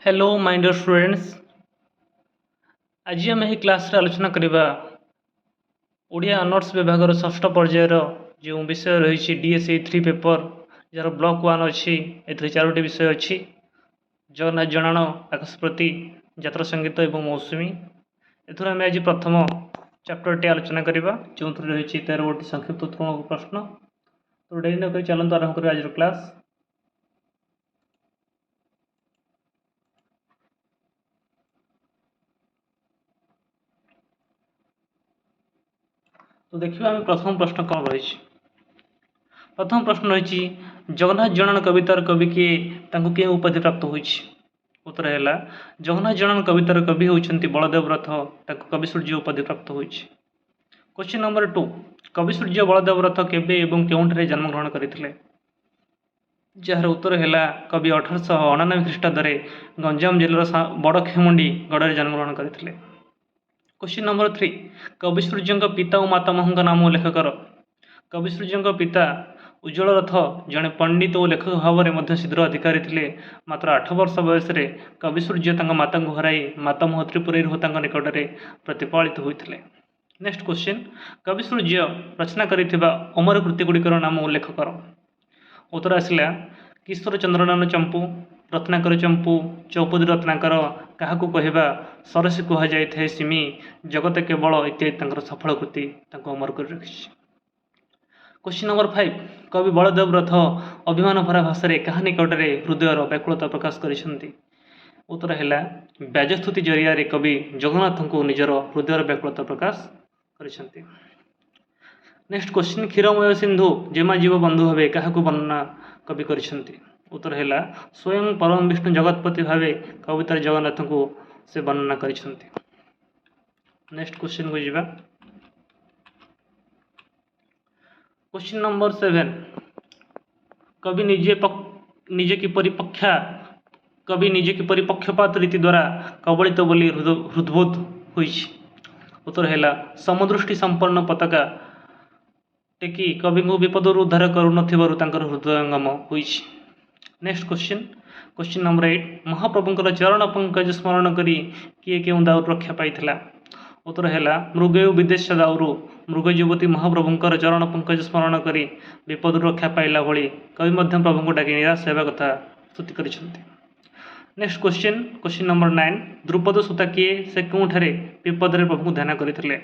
Hello my dear students, ଆଜି ଆମେ ଏହି କ୍ଲାସ୍ରେ ଆଲୋଚନା କରିବା ଓଡ଼ିଆ ଅନର୍ସ ବିଭାଗର ଷଷ୍ଠ ପର୍ଯ୍ୟାୟର ଯେଉଁ ବିଷୟ ରହିଛି DSE 3 paper, ଯାହାର ବ୍ଲକ୍ 1 ଅଛି। ଏଥିରେ ଚାରୋଟି ବିଷୟ ଅଛି: ଜଗନ୍ନାଥ ଜଣାଣ, ଆକାଶପ୍ରତି, ଯାତ୍ରା ସଙ୍ଗୀତ ଏବଂ ମୌସୁମୀ। ଏଥିରୁ ଆମେ ଆଜି ପ୍ରଥମ ଚାପ୍ଟରଟି ଆଲୋଚନା କରିବା, ଯେଉଁଥିରେ ରହିଛି 13ଗୋଟି ସଂକ୍ଷିପ୍ତ ଉତ୍ତରମୂଳକ ପ୍ରଶ୍ନ। ତ ଡେରି ନକରି ଚାଲନ୍ତୁ ଆରମ୍ଭ କରିବା ଆଜିର କ୍ଲାସ୍। ତ ଦେଖିବା ଆମେ ପ୍ରଥମ ପ୍ରଶ୍ନ କ'ଣ ରହିଛି। ପ୍ରଥମ ପ୍ରଶ୍ନ ରହିଛି, ଜଗନ୍ନାଥ ଜଣାଣ କବିତାର କବି କିଏ? ତାଙ୍କୁ କେଉଁ ଉପାଧି ପ୍ରାପ୍ତ ହୋଇଛି? ଉତ୍ତର ହେଲା, ଜଗନ୍ନାଥ ଜଣାଣ କବିତାର କବି ହେଉଛନ୍ତି ବଳଦେବ ରଥ। ତାଙ୍କୁ କବି ସୂର୍ଯ୍ୟ ଉପାଧି ପ୍ରାପ୍ତ ହୋଇଛି। କ୍ୱେଶ୍ଚିନ୍ ନମ୍ବର 2, କବି ସୂର୍ଯ୍ୟ ବଳଦେବ ରଥ କେବେ ଏବଂ କେଉଁଠାରେ ଜନ୍ମଗ୍ରହଣ କରିଥିଲେ? ଯାହାର ଉତ୍ତର ହେଲା, କବି 1889 ଖ୍ରୀଷ୍ଟାବ୍ଦରେ ଗଞ୍ଜାମ ଜିଲ୍ଲାର ବଡ଼ଖେମୁଣ୍ଡି ଗଡ଼ରେ ଜନ୍ମଗ୍ରହଣ କରିଥିଲେ। କ୍ୱେଶ୍ଚିନ୍ ନମ୍ବର 3, କବି ସୂର୍ଯ୍ୟଙ୍କ ପିତା ଓ ମାତାମହଙ୍କ ନାମ ଉଲ୍ଲେଖ କର। କବି ସୂର୍ଯ୍ୟଙ୍କ ପିତା ଉଜ୍ଜଳ ରଥ ଜଣେ ପଣ୍ଡିତ ଓ ଲେଖକ ଭାବରେ ମଧ୍ୟ ସିଦ୍ଧର ଅଧିକାରୀ ଥିଲେ। ମାତ୍ର 8 ବର୍ଷ ବୟସରେ କବି ସୂର୍ଯ୍ୟ ତାଙ୍କ ମାତାଙ୍କୁ ହରାଇ ମାତାମହ ତ୍ରିପୁରେଇ ହୋତାଙ୍କ ନିକଟରେ ପ୍ରତିପାଳିତ ହୋଇଥିଲେ। ନେକ୍ସଟ କ୍ୱେଶ୍ଚିନ୍, କବି ସୂର୍ଯ୍ୟ ରଚନା କରିଥିବା ଅମର କୃତିଗୁଡ଼ିକର ନାମ ଉଲ୍ଲେଖ କର। ଉତ୍ତର ଆସିଲା, କିଶୋର ଚନ୍ଦ୍ରନାନ ଚମ୍ପୁ, ରତ୍ନାକର ଚମ୍ପୁ, ଚୌପଦୀ ରତ୍ନାକର, କାହାକୁ କହିବା, ସରସୀ କୁହାଯାଇଥାଏ ସିମି, ଜଗତ କେବଳ ଇତ୍ୟାଦି ତାଙ୍କର ସଫଳ କୃତି ତାଙ୍କୁ ଅମର କରି ରଖିଛି। କ୍ୱେଶ୍ଚିନ୍ ନମ୍ବର 5, କବି ବଳଦେବ ରଥ ଅଭିମାନ ଭରା ଭାଷାରେ କାହା ନିକଟରେ ହୃଦୟର ବ୍ୟାକୁଳତା ପ୍ରକାଶ କରିଛନ୍ତି? ଉତ୍ତର ହେଲା, ବ୍ୟାଜସ୍ତୁତି ଜରିଆରେ କବି ଜଗନ୍ନାଥଙ୍କୁ ନିଜର ହୃଦୟର ବ୍ୟାକୁଳତା ପ୍ରକାଶ କରିଛନ୍ତି। ନେକ୍ସଟ କ୍ୱେଶ୍ଚିନ୍, କ୍ଷୀରମୟ ସିନ୍ଧୁ ଜେମା ଜୀବ ବନ୍ଧୁ ଭାବେ କାହାକୁ ବର୍ଣ୍ଣନା କବି କରିଛନ୍ତି? ଉତ୍ତର ହେଲା, ସ୍ୱୟଂ ପରମ ବିଷ୍ଣୁ ଜଗତପତି ଭାବେ କବିତାରେ ଜଗନ୍ନାଥଙ୍କୁ ସେ ବର୍ଣ୍ଣନା କରିଛନ୍ତି। ନେକ୍ସଟ କ୍ୱେଶ୍ଚିନ୍କୁ ଯିବା। କ୍ୱେଶ୍ଚିନ୍ ନମ୍ବର 7, କବି ନିଜେ କିପରି ପକ୍ଷପାତ ରୀତି ଦ୍ୱାରା କବଳିତ ବୋଲି ହୃଦବୋଧ ହୋଇଛି? ଉତ୍ତର ହେଲା, ସମଦୃଷ୍ଟି ସମ୍ପନ୍ନ ପତାକା ଟେକି କବିଙ୍କୁ ବିପଦରୁ ଉଦ୍ଧାର କରୁନଥିବାରୁ ତାଙ୍କର ହୃଦୟଙ୍ଗମ ହୋଇଛି। ନେକ୍ସଟ କ୍ୱେଶ୍ଚିନ୍, କ୍ୱେଶ୍ଚିନ୍ ନମ୍ବର 8, ମହାପ୍ରଭୁଙ୍କର ଚରଣ ପଙ୍କଜ ସ୍ମରଣ କରି କିଏ କେଉଁ ଦାଉରୁ ରକ୍ଷା ପାଇଥିଲା? ଉତ୍ତର ହେଲା, ମୃଗୟୁ ବିଦେଶ ଦାଉରୁ ମୃଗ ଯୁବତୀ ମହାପ୍ରଭୁଙ୍କର ଚରଣ ପଙ୍କଜ ସ୍ମରଣ କରି ବିପଦରୁ ରକ୍ଷା ପାଇଲା ଭଳି କବି ମଧ୍ୟ ପ୍ରଭୁଙ୍କୁ ଡାକି ନିରାଶ ହେବା କଥା ସ୍ତୁତି କରିଛନ୍ତି। Next question, question number 9, Drupada ସୁତା କିଏ? ସେ କେଉଁଠାରେ ବିପଦରେ ପ୍ରଭୁଙ୍କୁ ଧ୍ୟାନ କରିଥିଲେ?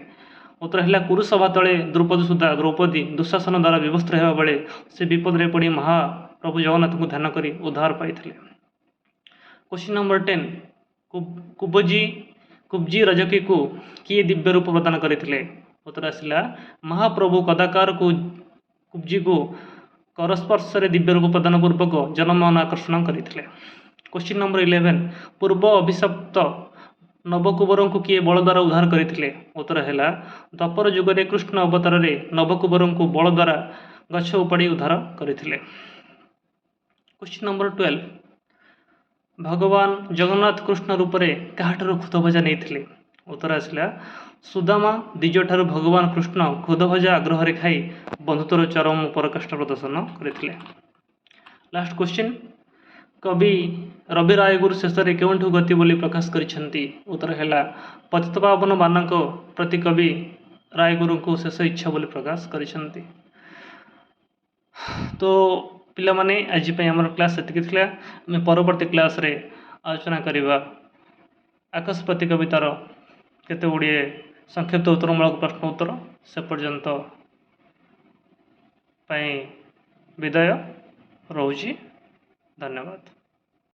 ଉତ୍ତର ହେଲା, କୁରୁସଭା ତଳେ ଦ୍ରୁପଦ ସୁତା ଦ୍ରୌପଦୀ ଦୁଃଶାସନ ଦ୍ୱାରା ବିବସ୍ତ୍ର ହେବା ବେଳେ ସେ ବିପଦରେ ପଡ଼ି ମହାପ୍ରଭୁ ଜଗନ୍ନାଥଙ୍କୁ ଧ୍ୟାନ କରି ଉଦ୍ଧାର ପାଇଥିଲେ। କ୍ୱେଶ୍ଚିନ୍ ନମ୍ବର 10, କୁବଜି ରଜକୀକୁ କିଏ ଦିବ୍ୟ ରୂପ ପ୍ରଦାନ କରିଥିଲେ? ଉତ୍ତର ଆସିଲା, ମହାପ୍ରଭୁ କଦାକାର କୁବଜିକୁ କରସ୍ପର୍ଶରେ ଦିବ୍ୟ ରୂପ ପ୍ରଦାନ ପୂର୍ବକ ଜନମନ ଆକର୍ଷଣ କରିଥିଲେ। କ୍ୱେଶ୍ଚିନ୍ ନମ୍ବର 11, ପୂର୍ବ ଅଭିଶପ୍ତ ନବକୁବରଙ୍କୁ କିଏ ବଳ ଦ୍ୱାରା ଉଦ୍ଧାର କରିଥିଲେ? ଉତ୍ତର ହେଲା, ଦ୍ୱାପର ଯୁଗରେ କୃଷ୍ଣ ଅବତାରରେ ନବକୁବରଙ୍କୁ ବଳ ଦ୍ୱାରା ଗଛ ଉପାଡ଼ି ଉଦ୍ଧାର କରିଥିଲେ। କ୍ୱେଶ୍ଚିନ୍ ନମ୍ବର 12, ଭଗବାନ ଜଗନ୍ନାଥ କୃଷ୍ଣ ରୂପରେ କାହାଠାରୁ ଖୁଦଭଜା ନେଇଥିଲେ? ଉତ୍ତର ଆସିଲା, ସୁଦାମା ଦ୍ୱିଜଠାରୁ ଭଗବାନ କୃଷ୍ଣ ଖୁଦଭଜା ଆଗ୍ରହରେ ଖାଇ ବନ୍ଧୁତ୍ୱର ଚରମ ପରାକାଷ୍ଠା ପ୍ରଦର୍ଶନ କରିଥିଲେ। ଲାଷ୍ଟ କ୍ୱେଶ୍ଚିନ୍, କବି ରବି ରାୟଗୁରୁ ଶେଷରେ କେଉଁଠୁ ଗତି ବୋଲି ପ୍ରକାଶ କରିଛନ୍ତି? ଉତ୍ତର ହେଲା, ପତିତପାବନ ବାନାଙ୍କ ପ୍ରତି କବି ରାୟଗୁରୁଙ୍କୁ ଶେଷ ଇଚ୍ଛା ବୋଲି ପ୍ରକାଶ କରିଛନ୍ତି। ତ ପିଲାମାନେ, ଆଜି ପାଇଁ ଆମର କ୍ଲାସ୍ ସେତିକି ଥିଲା। ଆମେ ପରବର୍ତ୍ତୀ କ୍ଲାସ୍ରେ ଆଲୋଚନା କରିବା ଆକାଶ ପ୍ରତି କବିତାର କେତେ ଗୁଡ଼ିଏ ସଂକ୍ଷିପ୍ତ ଉତ୍ତରମୂଳକ ପ୍ରଶ୍ନ ଉତ୍ତର। ସେ ପର୍ଯ୍ୟନ୍ତ ପାଇଁ ବିଦାୟ ରହୁଛି। ଧନ୍ୟବାଦ।